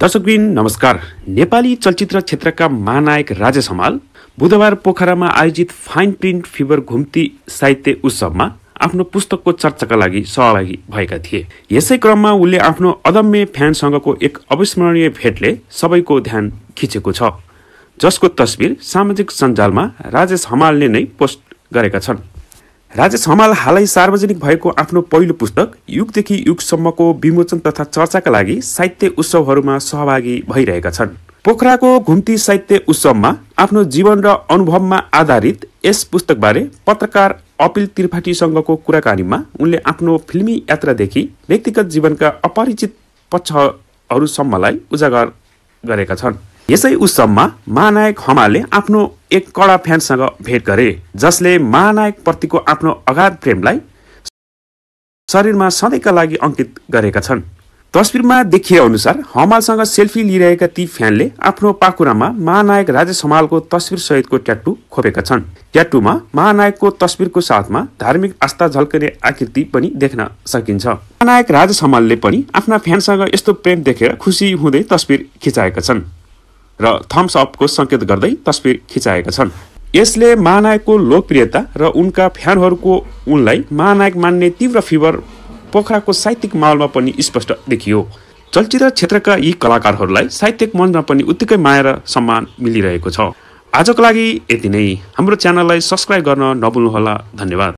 दर्शकबिन नमस्कार। नेपाली चलचित्र क्षेत्रका महानायक राजेश हमाल बुधबार पोखरामा आयोजित फाइन प्रिन्ट फिवर घुम्ती साहित्य उत्सवमा आफ्नो पुस्तकको चर्चाका लागि सहभागी भएका थिए। यसै क्रममा उनले आफ्नो अदम्य फ्यानसँगको एक अविस्मरणीय भेटले सबैको ध्यान खिचेको छ, जसको तस्बिर सामाजिक सञ्जालमा राजेश हमालले नै पोस्ट गरेका छन्। राजेश हमाल हालै सार्वजनिक भएको आफ्नो पहिलो पुस्तक युगदेखि युगसम्मको विमोचन तथा चर्चाका लागि साहित्य उत्सवहरूमा सहभागी भइरहेका छन्। पोखराको घुम्ती साहित्य उत्सवमा आफ्नो जीवन र अनुभवमा आधारित यस पुस्तकबारे पत्रकार अपिल त्रिपाठीसँगको कुराकानीमा उनले आफ्नो फिल्मी यात्रादेखि व्यक्तिगत जीवनका अपरिचित पक्षहरूसम्मलाई उजागर गरेका छन्। यसै उत्सवमा महानायक हमालले आफ्नो एक कडा फ्यानसँग भेट गरे, जसले महानायक प्रतिको आफ्नो अगाध प्रेमलाई शरीरमा सधैँका लागि अंकित गरेका छन्। तस्बिरमा देखिए अनुसार हमालसँग सेल्फी लिइरहेका ती फ्यानले आफ्नो पाखुरामा महानायक राजेश हमालको तस्बिर सहितको ट्याटू खोपेका छन्। ट्याटूमा महानायकको तस्बिरको साथमा धार्मिक आस्था झल्कने आकृति पनि देख्न सकिन्छ। महानायक राजेश हमालले पनि आफ्ना फ्यानसँग यस्तो प्रेम देखेर खुसी हुँदै तस्बिर खिचाएका छन् र थम्स अपको संकेत गर्दै तस्बिर खिचाएका छन्। यसले महानायकको लोकप्रियता र उनका फ्यानहरूको उनलाई महानायक मान्ने तीव्र फिवर पोखराको साहित्यिक माहौलमा पनि स्पष्ट देखियो। चलचित्र क्षेत्रका यी कलाकारहरूलाई साहित्यिक मञ्चमा पनि उत्तिकै माया र सम्मान मिलिरहेको छ। आजको लागि यति नै। हाम्रो च्यानललाई सब्स्क्राइब गर्न नभुल्नुहोला। धन्यवाद।